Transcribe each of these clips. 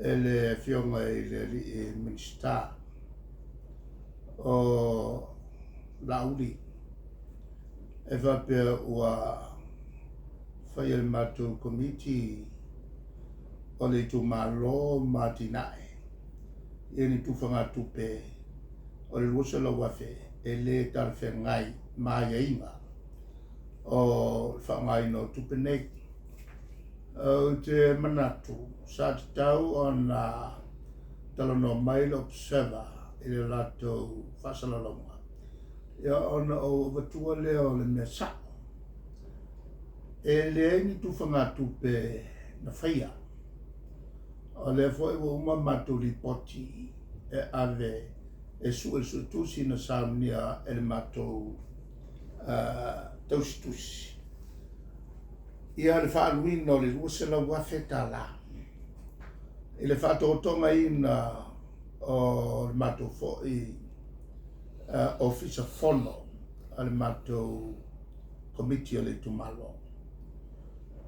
e le Afioga i le Alii Minisita o Laauli e faapea ua faia e le matou Komiti o le Itumalo ma Atinae ia ni tufagatupe o le $200,000 e le talafeagai ma aiaiga o le faaaogaina o tupe nei. Ou te manatu sa tatau ona talanoa mai le Observer i le latou faasalalauga, ia ona ou avatua lea o le mea sa'o. E leai ni tufagatupe na faia. O lea foi ua uma matou lipoti e ave e sue le suetusi na saunia e le matou tausitusi ia le faaaluina o le $200,000 i le faatotogaina o le matou foi Ofisa Fono a le matou Komiti o le Itumalo.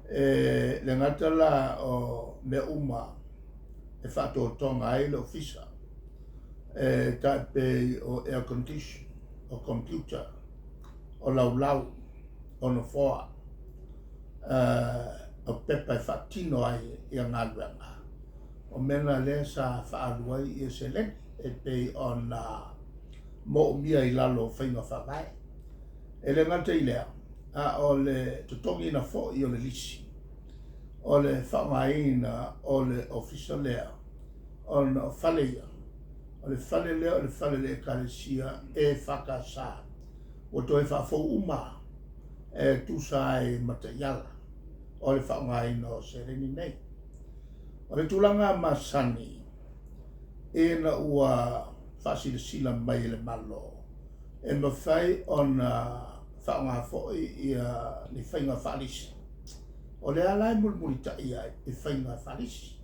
E le gata la o mea uma e faatotoga ai le Ofisa, e tai pei o air condition, o computer, o laulau, o nofoa, o pepa e faatino ai ia galuega. O mea na lea sa faaalu ai ia seleni e pei ona moomia i lalo o faiga faavae. E le gata i lea, a o le totogiina foi o le lisi o le faaaogaina o le ofisa lea ona o fale ia. O le fale lea o le fale o le Ekalesia EFKS ua toe faafou uma e tusa ai ma taiala o le faaaogaina o seleni nei. O le tulaga masani ina ua faasilasila mai e le Malo e mafai ona faaaoga foi ia ni faiga faalisi. O lea la e mulimulitai ai i faiga faalisi.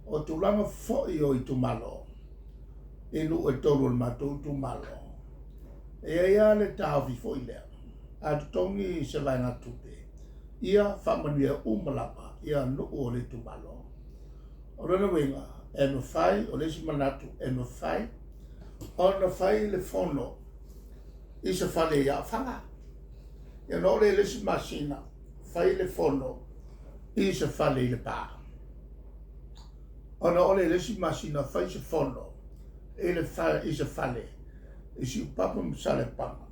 O tulaga foi o itumalo, i nuu e tolu o le matou itumalo, e i ai lava le taofi foi lea, a totogi se vaegatupe, ia faamanuia uma lava ia nuu o le itumalo. O lona uiga, e mafai, o le isi manatu, e mafai ona fai le fono i se fale i Aofaga. Ia ona oo lea i le isi masina, fai le fono i se fale i Lepa. Ona oo lea i le isi masina, fai se fono i le fale, i se fale i Siupapa ma Saleapaga.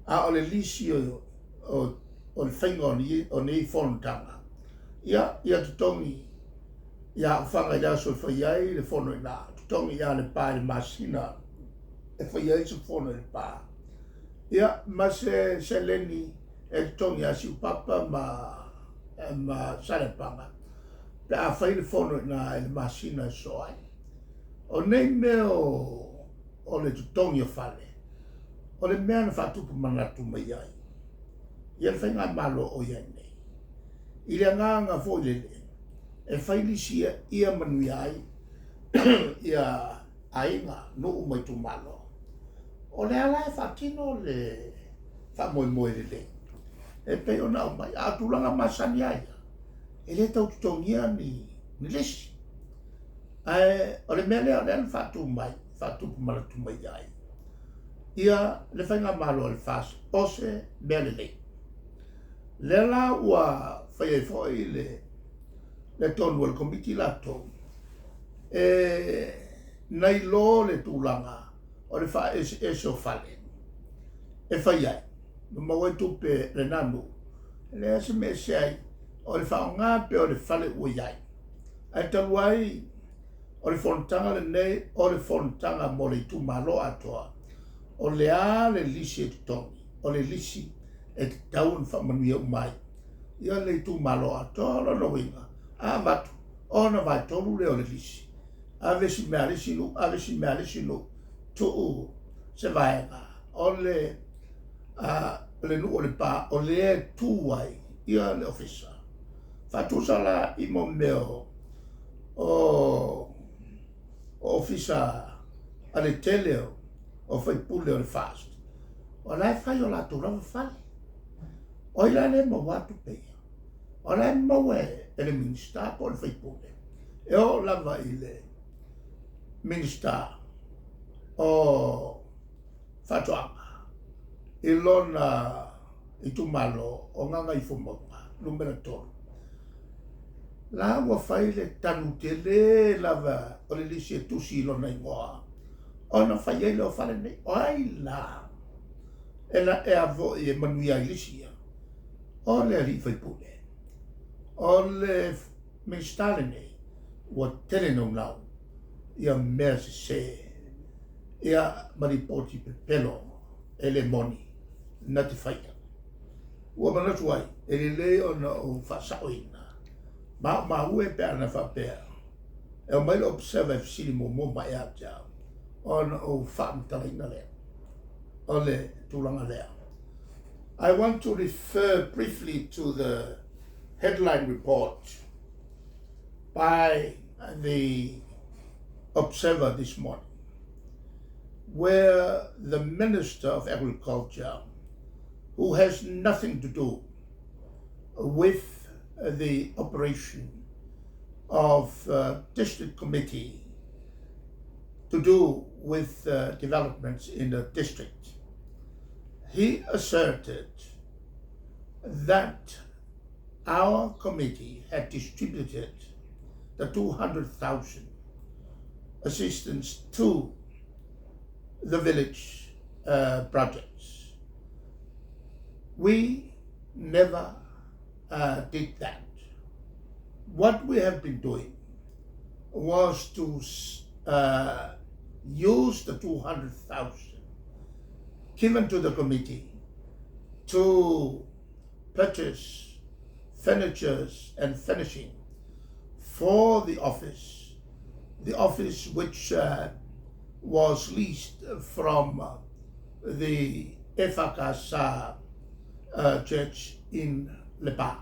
A o le lisi o le faiga o nei fonotaga, ia, ia totogi ia Aofaga i le aso e fai ai le fono i ina, totogi ia Lepa i le masina e fai ai se fono i Lepa, ia, ma se seleni e totogi ia Siupapa ma Saleapaga pe a fai le fono i ina i le masina e sosoo ai. O nei mea o le totogi o fale, o le mea na faatupu manatu mai ai ia le faigamalo o i ai nei, i le agaga foi lele e fai lisi ia manuia ai ia aiga, nuu ma itumalo. O lea la e faatino le faamoemoe lelei e pei ona aumai, a o tulaga masani lava ia, e le tau totogia ni lisi. Ae o le mea lea o lea na faatu mai, faatupu manatu mai ai ia le faigamalo a le FAST o se mea lelei. Lea la ua fai ai foi le tonu a le Komiti latou e nailo le tulaga o le faaeseese o fale e fai ai ma maua ai tupe a lena nuu, e leai se mea e ese ai, o le faaaoga pea o le fale ua i ai. Ae talu ai o le fonotaga lenei o le fonotaga mo le itumalo atoa, o le a le lisi e totogi, o le lisi e tatau ona faamanuia uma ai ia le itumalo atoa. O lona uiga, a avatu ona vaetolu lea o le lisi, ave si mea a le isi nuu, ave si mea a le isi nuu, tuu se vaega o le le nuu o Lepa o lea e tu ai ia le ofisa. Faatusa la i mo mea o ofisa a le tele o faipule o le FAST, o la e fai o latou lava fale. O ai la lea e maua tupe ia? O la e maua e le Minisita po o le faipule. E oo lava i le Minisita o Faatoaga i lona itumalo o Gagaifomauga 3, la ua fai le tanu tele lava o le lisi e tusi i lona igoa ona fai ai lea o fale nei. O ai la e a foi e manuia ai lisi ia? O le alii faipule. O le Minisita lenei ua tele naunau ia mea sese ia ma lipoti pepelo e le moni na te faia. Ua manatu ai, e lelei ona ou faasaoina maumau e pe ana faapea e aumai le Observer e fesili muamua mai ia te au ona ou faamatalaina lea o le tulaga lea. I want to refer briefly to the headline report by the Observer this morning, where the Minister of Agriculture, who has nothing to do with the operation of district committee to do with developments in the district, he asserted that our committee had distributed the 200,000 assistance to the village projects. We never did that. What we have been doing was to use the 200,000 given to the committee to purchase furnitures and furnishing for the office, the office which was leased from the EFKS church in Lepa.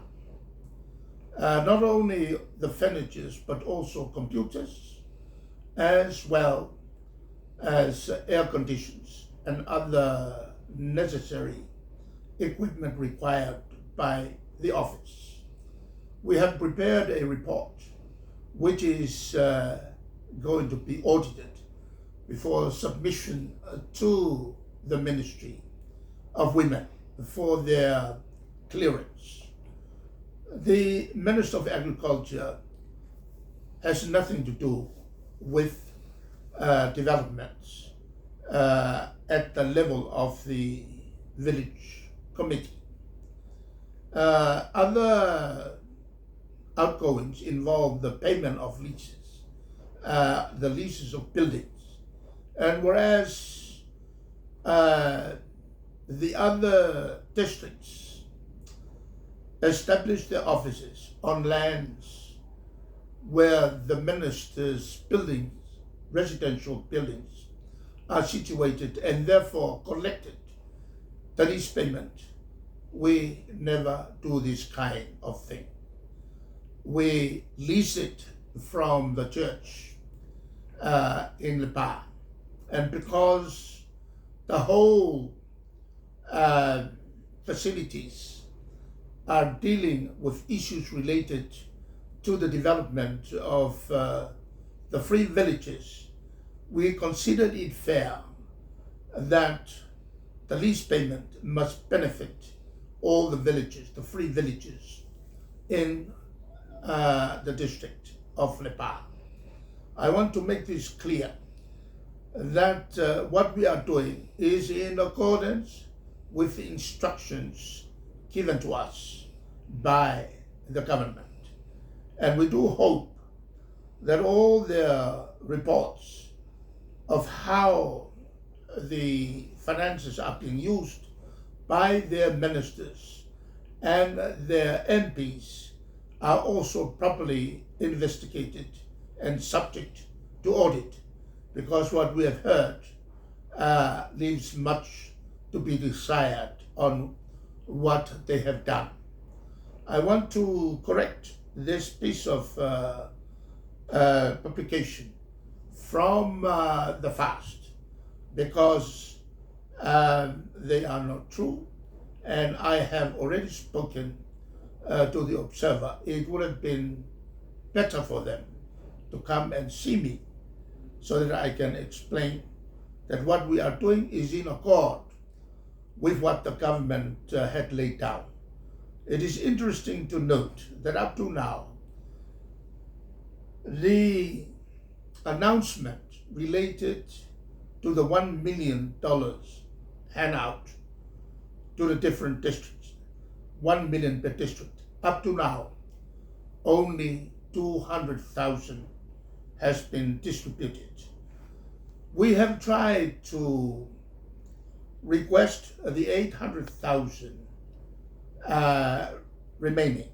Not only the furnitures, but also computers, as well as air conditions and other necessary equipment required by the office. We have prepared a report which is going to be audited before submission to the Ministry of Women for their clearance. The Minister of Agriculture has nothing to do with developments at the level of the village committee. Other outgoings involve the payment of leases, the leases of buildings. And whereas the other districts established their offices on lands where the minister's buildings, residential buildings, are situated and therefore collected the lease payment, we never do this kind of thing. We lease it from the church in Lepa. And because the whole facilities are dealing with issues related to the development of the free villages, we considered it fair that the lease payment must benefit all the villages, the free villages in the district of Lepa. I want to make this clear that what we are doing is in accordance with the instructions given to us by the government. And we do hope that all the reports of how the finances are being used by their ministers and their MPs are also properly investigated and subject to audit, because what we have heard leaves much to be desired on what they have done. I want to correct this piece of publication from the FAST, because they are not true, and I have already spoken to the Observer. It would have been better for them to come and see me so that I can explain that what we are doing is in accord with what the government had laid down. It is interesting to note that up to now, the announcement related to the $1 million handout to the different districts, 1 million per district, up to now, only 200,000 has been distributed. We have tried to request the 800,000 remaining.